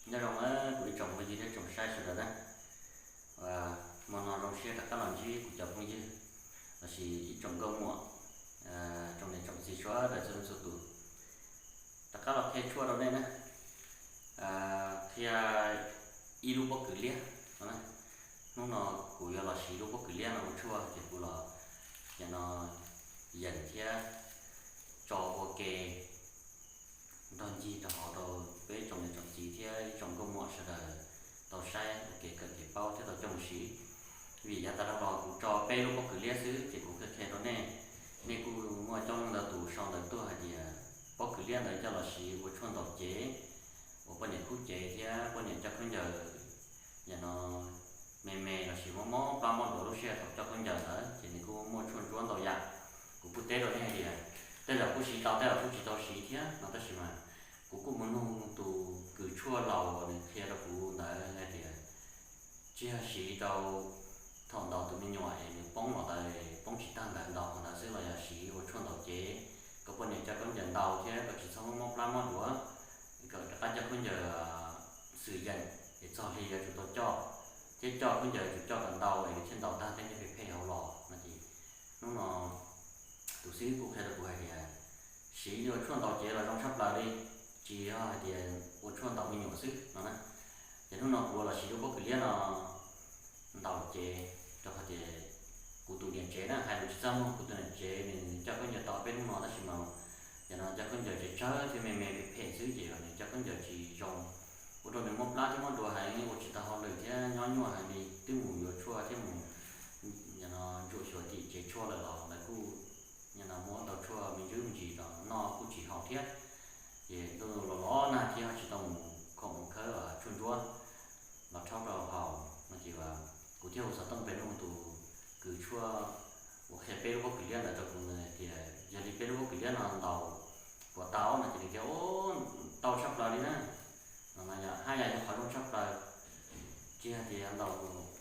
Nyob zoo na kuv ib tsoom phooj ywg thiab tsoom saib sawv daws na. Hmo no zoo siab rov qab los ntsib kuv cov phooj ywg lossis ib tsoom nkauj muam, tsoom niam tsoom txiv sawv daws txhua leej txhua tus. Rov qab los qhia tshuaj rau nej na, qhia ib lub pob kws liab no. Hnub no kuv yuav los siv lub pob kws liab no ua tshuaj ces kuv los, no, yeem thiab tso ua ke nrog ncig rau hauv rau peb tsoom niam tsoom txiv thiab ib tsoom nkauj muam sawv daws tau saib ua kev kawm kev paub thiab tau coj mus siv. Vim yav tas los kuv tso peb lub pob kws liab xwb ces kuv qhia qhia rau nej, nej kuj muaj coob leej ntau tus sau ntawv tuaj hais tias pob kws liab ntawd coj los siv ua tshuaj ntaus cev, ua poj niam khub cev thiab poj niam coj khaub ncaws, yam no, me me lossis mob mob plab mob duav lub sij hawm thaum coj khaub ncaws ntawd ces nws kuj muaj tshuaj ntsuab ntau yam. Kuv kuj teb rau nej hais tias tej zaum kuj siv tau tej zaum kuj tsis tau siv thiab no tab sis mas kuv kuj mus nug tus kws tshuaj laus uas nws qhia rau kuv ntawd hais tias tsis yog siv rau thaum ntaus tus me nyuam es nws poob los ntawd, poob tsis tag ntawd ntaus qhov ntawd xwb los yog siv ua tshuaj ntaus cev kom poj niam coj khaub ncaws ntau thiab kom tsis txhob mob plab mob duav, kom rov qab coj khaub ncaws xwm yeem es txog hli yuav tsum tau coj, thiab coj khaub ncaws yuav tsum coj kom ntau es thiaj ntaus tag tej niag phem phem hauv los no ces hnub no tus xib hwb kuj qhia rau kuv hais tias siv li ua tshuaj ntaus cev los zoo tshaj plaws li, tsis yog hais tias ua tshuaj ntaus me nyuam xwb no na. Ces hnub no kuv los siv lub pob kws liab no ntaus cev rau qhov tias kuv tus niam tsev na, hais lus tsis txaj muag, kuv tus niam tsev nws coj khaub ncaws tau peb hnub no tab sis mas yam no coj khaub ncaws tseem tsawg thiab me me phem phem xwb ces nws coj khaub ncaws tsis zoo, ua rau nws mob plab thiab mob duav heev, ua tsis tau hauj lwm thiab nyob nyuaj heev li, twb mus yuav tshuaj thiab mus, yam no, ntsuam xyuas tim tsev tshuaj lawm los lawv kuj, yam no, muab tau tshuaj me ntsis me ntsis los noj kuj tsis haus thiab. Ces ntuj los los nag thiab ho tsis tau mus khoom mus khawb tshuaj ntsuab los rhaub rau haus no ces kuv thiaj hu xov tooj pem nug tus kws tshuaj uas qhia peb lub pob kws liab ntawd rau kuv ntawd tias yog li peb lub pob kws liab no ntaus puas tau no ces nws tias tau tshaj plaws li na. No yog haj yam yog qhov zoo tshaj plaws, tsis yog tias ntaus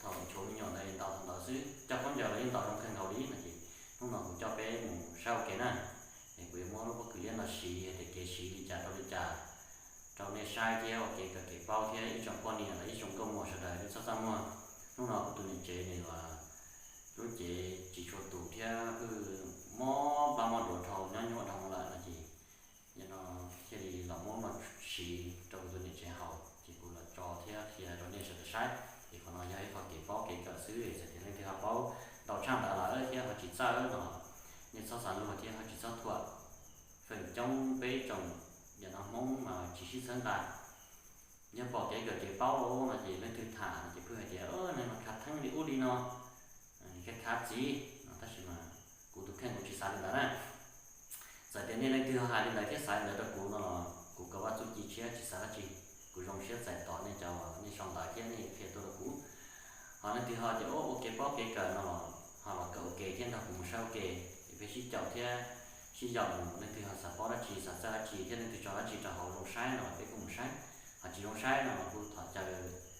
thaum nchuav me nyuam ntawd ntaus thaum ntawd xwb, coj khaub ncaws los yeej ntaus zoo kawg nkaus li no ces hnub no kuv coj peb mus saib ua ke na. Es kuv yuav muab lub pob kws liab no siv hais tias kev siv li cas rau li cas rau nej saib thiab ua kev kawm kev paub thiab ib tsoom poj niam los ib tsoom nkauj muam sawv daws nej txhob txaj muag. Hnub no kuv tus niam tsev nws lub cev tsis tshua tus thiab kuj mob plab mob duav dhau nyob nyuaj dhau lawm no ces yog no thiaj li los muab no siv rau kuv tus niam tsev haus ces kuv los tso thiab qhia rau nej sawv daws saib. Ces qhov no yog ib qho kev paub kev kawm xwb, txawm tias leej twg ho paub ntau tshaj ntawd lawm thiab ho tsis txawj no, nej txhob xav luag thiab ho tsis txhob thuam. Feem coob peb tsoom yam no Hmoob mas tsis sib txhawb nqa. Yog pom kev kawm kev paub no ces leej twg tham no ces pheej hais tias nws mas khav theeb li ub li no, khav khav txiv no, tab sis mas kuv tus kheej kuv tsis xav li ntawd na. Txawm tias nej leej twg ho hais li ntawd thiab xav li ntawd rau kuv no los kuv kawm vaj txuj ci tshiab tsis xav dab tsi, kuv zoo siab txais tos nej cov uas nej sau ntawv thiab nej qhia tuaj rau kuv. Ho leej twg ho tias ua kev paub kev kawm no los ho los kawm ua ke thiab nrog kuv mus saib ua ke, es peb sib caum thiab sib yaum mus, leej twg ho xav paub dab tsi xav txawj dab tsi thiab leej twg tso dab tsi rau hauv zoo saib no los peb kuj mus saib. Ho tsis zoo saib no los kuj thov caw,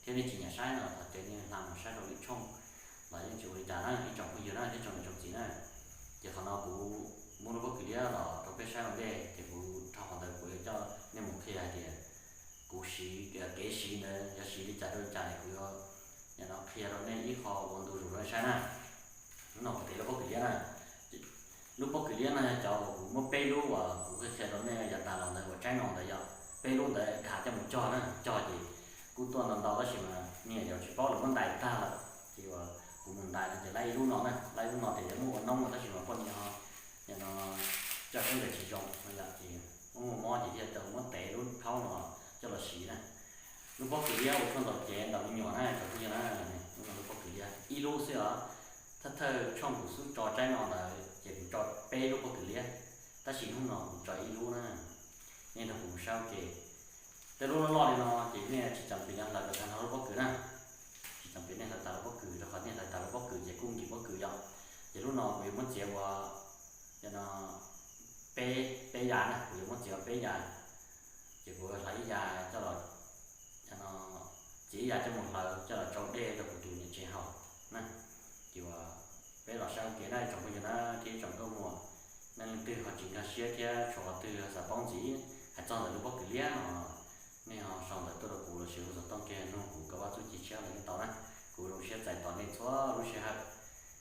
thiab nej tsis nyiam saib no los thov caw nej hla mus saib rau lwm tshooj los yeej tsis ua li cas na ib tsoom phooj ywg na thiab tsoom niam tsoom txiv na. Ces qhov no kuv muab lub pob kws liab los rau peb saib ua ntej ces kuv dhau qhov ntawd kuv yuav coj nej mus qhia hais tias kuv siv, kev siv ntawd yog siv li cas rau li cas es kuv yuav, yam no, qhia rau nej ib qho ua ntu zus rau nej saib na. Hnub no kuv tev lub pob kws liab na. Lub pob kws liab no yog cov uas kuv muab peb lub uas kuv qhia qhia rau nej yav tas los ntawd uas tsaib no ntawd yog peb lub ntawd dhav coj mus cog na, cog ces kuj tuaj ntau ntau tab sis mas niam yau tsis paub lawv muab ntais tag lawm ces uas kuv mus ntais no ces laib ib lub no na, laib ib lub no ces yuav muab ua noob no tab sis mas poj niam ho, yam no, coj khaub ncaws tsis zoo no yom ces muab muaj mob ces thiaj tau muab tev lub phaub no coj los siv na. Lub pob kws liab ua tshuaj ntaus cev ntaus me nyuam na tsoom phooj ywg na. Lub no lub pob kws liab ib lub xwb os. Thawj thawj tshooj kuv xub tso tsaib no ntawd ces kuv tso peb lub pob kws liab, tab sis hnub no kuv tso ib lub na. Nej nrog kuv mus saib ua ke. Tej lub loj loj li no ces nej tsis txom pes hlawv kom tag nrho lub pob kws na. Tsis txom pes nej hlawv tas lub pob kws rau qhov nej hlawv tas lub pob kws ces kuj nkim pob kws yom. Ces lub no kuv yuav muab txiav ua, yam no, peb, peb yam na, kuv yuav muab txiav ua peb yam. Ces kuv hlawv ib yam coj los, yam no, txiav ib yam coj mus hlawv coj los tsau dej rau kuv tus niam tsev haus na. Ces uas peb los saib ua ke na tsoom phooj ywg na thiab tsoom nkauj muam, nej leej twg ho tsis nkag siab thiab tshuav qhov twg xav paub ntxiv hais txog ntawm lub pob kws liab no, nej ho sau ntawv tuaj rau kuv lossis kuv ob txuj ci tshiab los yeej tau na. Kuv zoo siab txais tos nej txhua lub sij hawm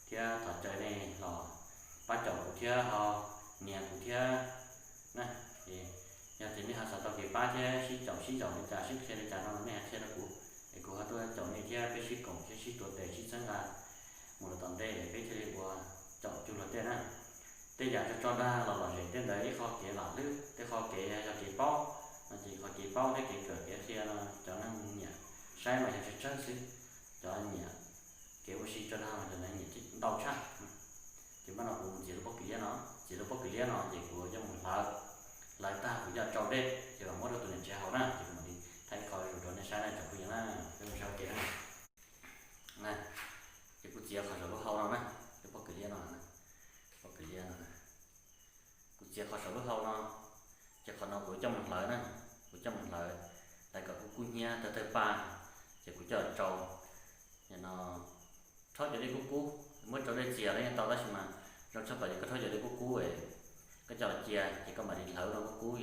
thiab thov caw nej los pab caum kuv thiab ho nias kuv thiab na. Es yog tias nej ho xav tau kev pab thiab sib caum sib zaum li cas sib qhia li cas no nej ho qhia rau kuv, es kuv ho tuaj caum nej thiab peb sib koom thiab sib tuav tes sib txhawb nqa mus rau tom ntej es peb thiaj li ua caum cuag luag tej na. Tej yam tso tso dag los lom zem tej ntawd ib qho kev lam lwb, tej qho kev yog kev paub no ces qhov kev paub thiab kev kawm kev qhia no cov neeg nyiam saib mas yog tsawg tsawg xwb, cov nyiam kev ua si tso dag mas cov ntawd nyiam ntau tshaj. Ces npaj no kuv mus txiav lub pob kws liab no, txiav lub pob kws liab no ces kuv coj mus hlawv, hlawv tag kuv coj tsau dej ces los muab rau tus niam tsev haus na, ces kuv mam li thaij ib qho zuj zus rau nej saib na tsoom phooj ywg na, peb mus saib ua ke na. Ces kuv txiav qhov saum lub hau no na, lub pob kws liab no, pob kws liab no, kuv txiav qhov saum lub hau no, ces qhov no kuv coj mus hlawv na, kuv coj mus hlawv, hlawv kom kub kub hnyiab tawg tawg paj, ces kuv coj los tsau. Nim no rhaub cov dej kub kub, muab tsau dej txias los yeej tau tab sis mas zoo tshaj plaws yog koj rhaub cov dej kub kub, koj coj los cia ces koj mam li hlawv no kub kub,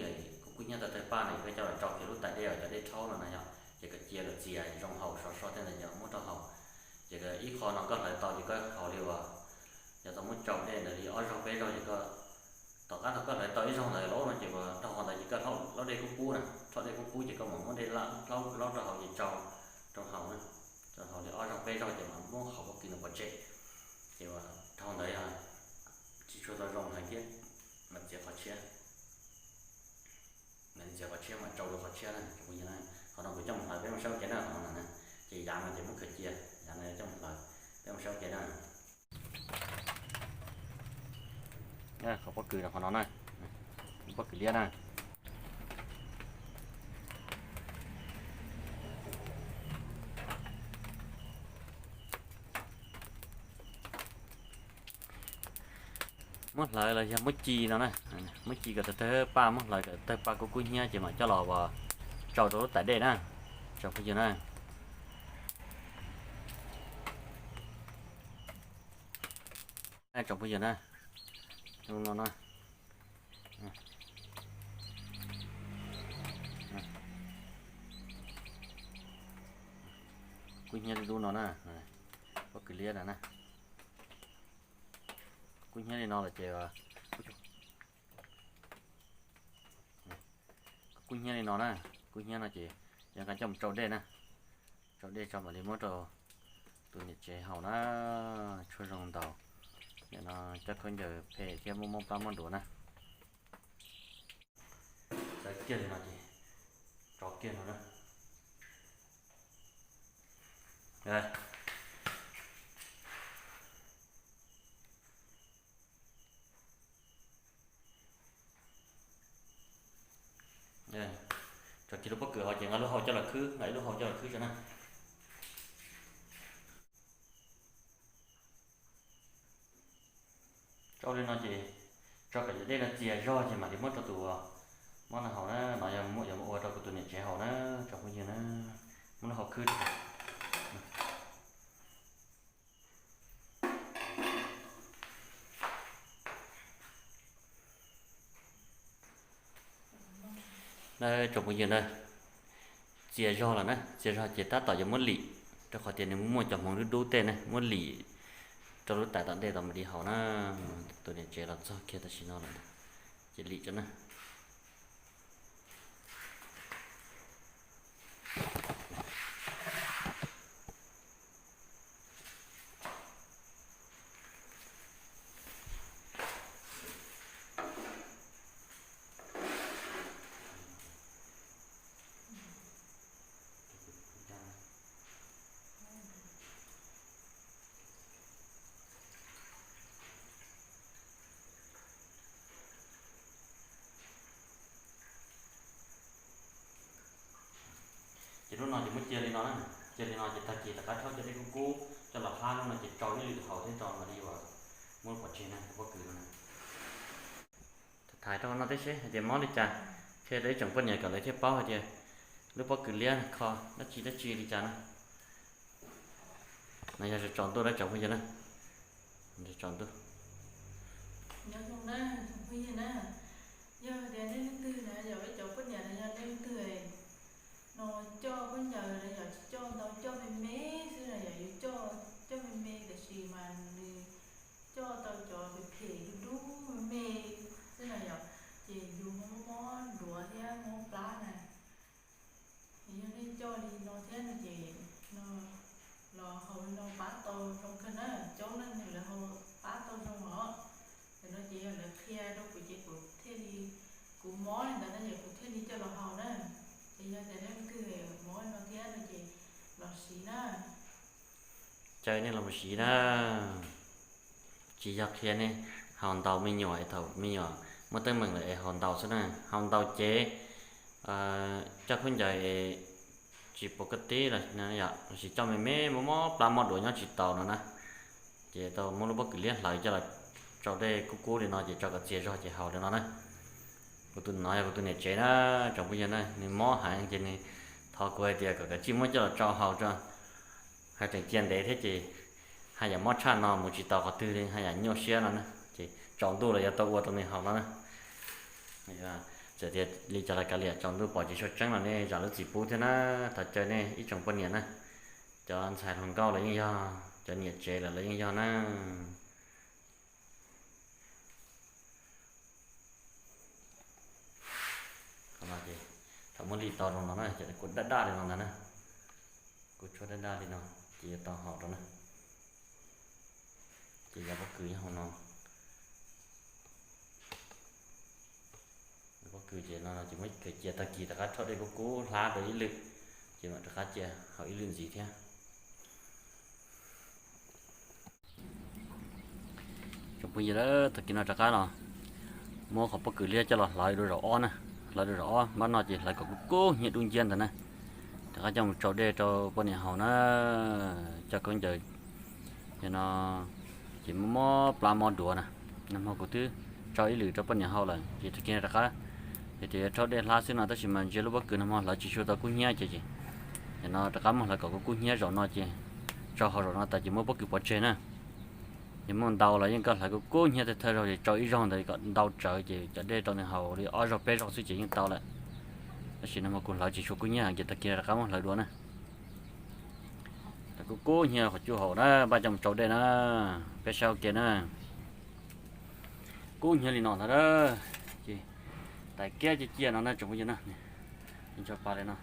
kub kub hnyiab tawg tawg paj no koj coj los tsau kiag lub tais dej uas cov dej rhaub no na yog, ces koj cia kom txias zoo haus sov so tej ntawd ces muab rau haus. Ces ib qho no koj hlawv tau ces koj haus li uas, yog tau muab tsau dej ntawd li ob zaug peb zaug ces koj, tom qab thaum koj hlawv tau ib zaug ntawd laub no ces uas rau hauv ntawd ces koj laub dej kub kub na, rhaub dej kub kub ces koj mam muab dej laub rau hauv ces tsau rau hauv na, rau hauv li ob zaug peb zaug ces mam muab qhov pob kws no pov tseg. Ces uas rau hauv ntawd yog tsis tshua tau zoo heev thiab, mam txiav qhov tshiab, mam txiav qhov tshiab mam tsau rau qhov tshiab na tsoom phooj ywg na. Qhov no kuv coj mus hlawv peb mus saib ua ke na, qhov no na, ces yav no ces muab khaws cia, yav no coj mus hlawv, peb mus saib ua ke na. Qhov pob kws qhov no na, pob kws liab na. Muab hlawv los yog muab ci no na, muab ci kom tawg tawg paj, muab hlawv kom tawg paj kub kub hnyiab ces mam coj los ua tsau rau lub tais dej na, tsoom phooj ywg na. Tsoom phooj ywg na, no na, kub hnyiab li lub no na, pob kws liab na na, kub hnyiab li no los ces kub hnyiab li no na, kub hnyiab no ces yuav nqa coj mus tsau dej na, tsau dej tso mam li muab rau tus niam tsev haus na, tshuaj zoo ntau. Nim no coj khaub ncaws phem thiab muaj mob plab mob duav na. Txawv kiag li no ces tso kiag no na. Tso kiag lub pob kws hauv ces nqa lub hau coj los khwb, nqa ib lub hau coj los khwb tso na. Tsau li no ces tso kom cov dej no txias zog ces mam li muab rau tus mob no haus na, no yog muab yuav ua rau kuv tus niam tsev haus na, tsoom phooj ywg na, muab lub hau khwb rau. Na tsoom phooj ywg na, txias zog lawm na, txias zog ces tab tom yuav muab lim, rau qhov tias nws muaj cov hmoov dub dub tej na, muab lim rau lub tais tom ntej tod mam li haus na. Tus niam tsev los txog kiag tam sim no lawm, ces lim tso na. Ces lub no ces muab cia li no na, cia li no ces tag kis rov qab rhaub cov dej kub kub coj los hab lub no ces tsau ib lwm haus thiab tso mam li uas muab pov tseg na, pob kws no na. Tham rau no tib si hais tias mob li cas, qhia rau ib tsoom poj niam kom lawv thiaj paub hais tias lub pob kws liab kho dab tsi dab tsi li cas na. No yog tsaus ntuj na tsoom phooj ywg na, tsaus ntuj. Nyob zoo na tsoom phooj ywg na, yog tias nej leej twg na yog ib cov poj niam los yog nej leej twg no coj khaub ncaws los yog tsis coj ntau coj no ces no los haus li no pab tau zoo kawg na, coob leej lawv haus pab tau zoo os. Tam no ces yog lawv qhia rau kuv ces kuv thiaj li, kuv mob li ntawd no ces kuv thiaj li coj los haus na. Ces yog tias leej twg mob li no thiab no ces los siv na. Caw nej los mus siv na. Tsis yog qhia nej haus ntaus me nyuam es thaum me nyuam muaj teeb meem lawm es haus ntaus xwb na, haus ntaus cev, coj khaub ncaws es tsis pov ka tib los sis coj me me mob mob plab mob duav nyob tsis taus no na, ces tau muab lub pob kws liab hlawv coj los tsau dej kub kub li no ces tso kom txias zog ces haus li no na. Kuv tus no yog kuv tus niam tsev na, tsoom phooj ywg na, nws mob heev ces nws thov kuv hais tias kom kav tsij muab coj los tsau haus tso. Haj tseem cia ntev thiab ces haj yam mob tshaj no mus tsis tau qhov twg li, haj yam nyuaj siab no na, ces tsaus ntuj los yuav tau ua rau nws haus no na. Txawm tias li cas los kav liam, tsaus ntuj pom tsis tshua tseeb los nej zam lub txim pub thiab na. Thov caw nej ib tsoom poj niam na, cov ntxhais hluas nkauj los yeej yog, cov niam tsev lawm los yeej yog na. Qhov no ces thaum muab li tau rau no na ces kuj daj daj li no ntag na. Kuj tshuab daj daj li no ces yuav tau haus rau na. Ces yog pob kws nyob hauv no. Pob kws ces no ces muab khaws cia tag kis rov qab rho dej kub kub hlab rau ib lwm, ces mam rov qab cia haus ib lwm ntxiv thiab. Tsoom phooj ywg, tag kis no rov qab los muab qhov pob kws liab coj los hlawv dua zaum ob na, hlawv dua zaum ob, npab no ces hlawv kom kub kub hnyiab dub nciab ntawd na. Rov qab coj mus tsau dej rau poj niam haus na, coj khaub ncaws no ces mob mob plab mob duav na. Nag hmo kuv twb tsau ib lwm rau poj niam haus lawm ces tag kis no rov qab, ces tias yuav rhaub dej hlab xwb no tab sis mas ntsia lub pob kws nag hmo hlawv tsis tshua tau kub hnyiab ces, ces no rov qab muab hlawv kom kub kub hnyiab zaum no ces tsau haus zaum no tas ces muab pob kws pov tseg na. Yog muaj ntau los yeej koj hlawv kub kub hnyiab thawj thawj zaug ces tsau ib zaug ntawd kom ntau tsawv ces cov dej rau nws haus li ob zaug peb zaug xwb ces yeej tau lawm. Tab sis nag hmo kuv hlawv tsis tshua kub hnyiab heev ces tag kis rov qab muab hlawv dua na. Hlawv kub kub hnyiab qhov cub haus na, npaj coj mus tsau dej na, peb saib ua ke na. Kub hnyiab li no ntag, ces tais kiab ciaj ciaj no na tsoom phooj ywg na, ncho pa li no.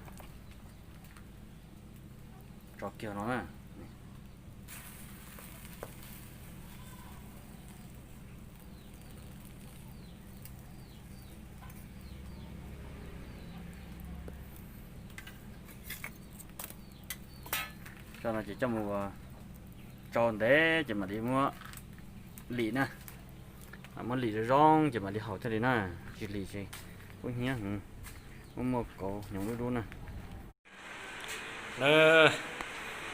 Tso kiag no na. Tso no ces coj mus ua tsau ntev ces mam li muab lim na. Muab lim zoo zoo ces mam li haus thiaj li na. Tsis lim ces kub hnyiab, muaj muaj kauv hnyuv dub dub na.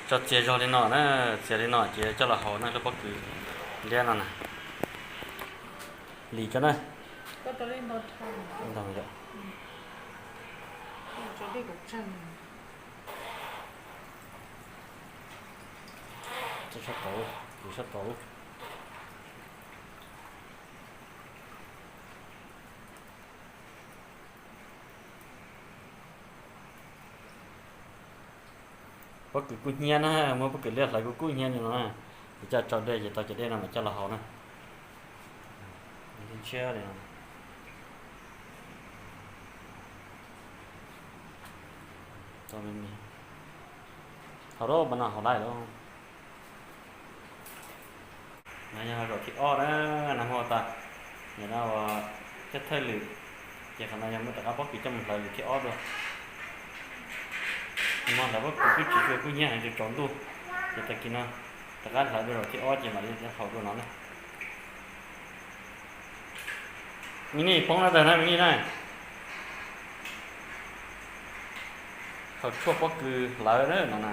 Tso txias zog li no na, txias li no ces coj los haus na, lub pob kws liab no na. Lim tso na. Sab tod, sab tod. Pob kws kub hnyiab na, muab pob kws liab hlawv kub kub hnyiab li no na, ces coj tsau dej ces tau cov dej no mam coj los haus na. Ntshiab li no. Haus lawm mas no haus laij lawm. No yog zaum thib ob na, nag hmo tas, nim no ua thawj lwm, ces qhov no yog muab rov qab pob kws coj mus hlawv lwm thib ob dua. Nag hmo hlawv pob kws twb tsis tshua kub hnyiab heev, tsaus ntuj, ces tag kis no rov qab hlawv dua zaum thib ob ces mam li haus dua no na. Me nij poob no tag na me nij na. Haus tshuaj pob kws hlawv na no na.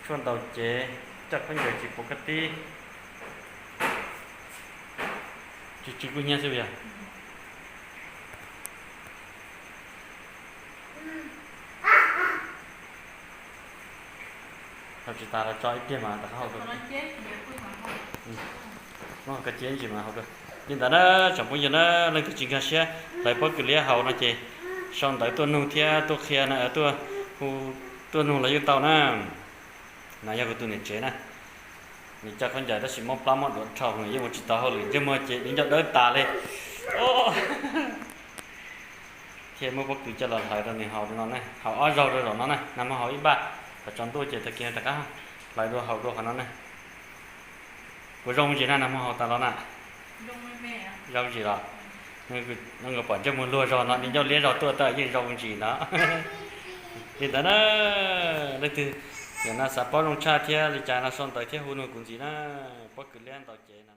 Tshuaj ntaus cev, coj khaub ncaws tsis pov ka tib. Tsis tsw kub hnyiab xwb yog. Haus tsis tas los tso ib pliag mas rov qab haus dua. Muab koj cia ib ntsis mas haus dua. Li ntawd na, tsoom phooj ywg na, leej twg tsis nkag siab hlawv pob kws liab haus no ces sau ntawv tuaj nug thiab tuaj qhia na, tuaj hu, tuaj nug los yeej tau na. No yog kuv tus niam tsev na, nws coj khaub ncaws tab sis mob plab mob duav dhau, nws yeej ua tsis tau hauj lwm, ntsej muag ces di ncauj dawb tas li. Thiaj muab pob kws coj los hlawv rau nws haus no ne, haus ob zaug rau zaum no na, nag hmo haus ib npaj, kom tsaus ntuj ces tag kis rov qab hlawv dua haus dua qhov no ne. Puas zoo ntsis na, nag hmo haus tas los na? Zoo ntsis los? Nkawd pom ntsej muag luag zog no, di ncauj liab zog tuaj tau yeej zoo ntsis no. Li ntawd na, leej twg yog no xav paub zoo tshaj thiab li cas no sau ntawv thiab hu nug kuv ntxiv na. Pob kws liab ntau ces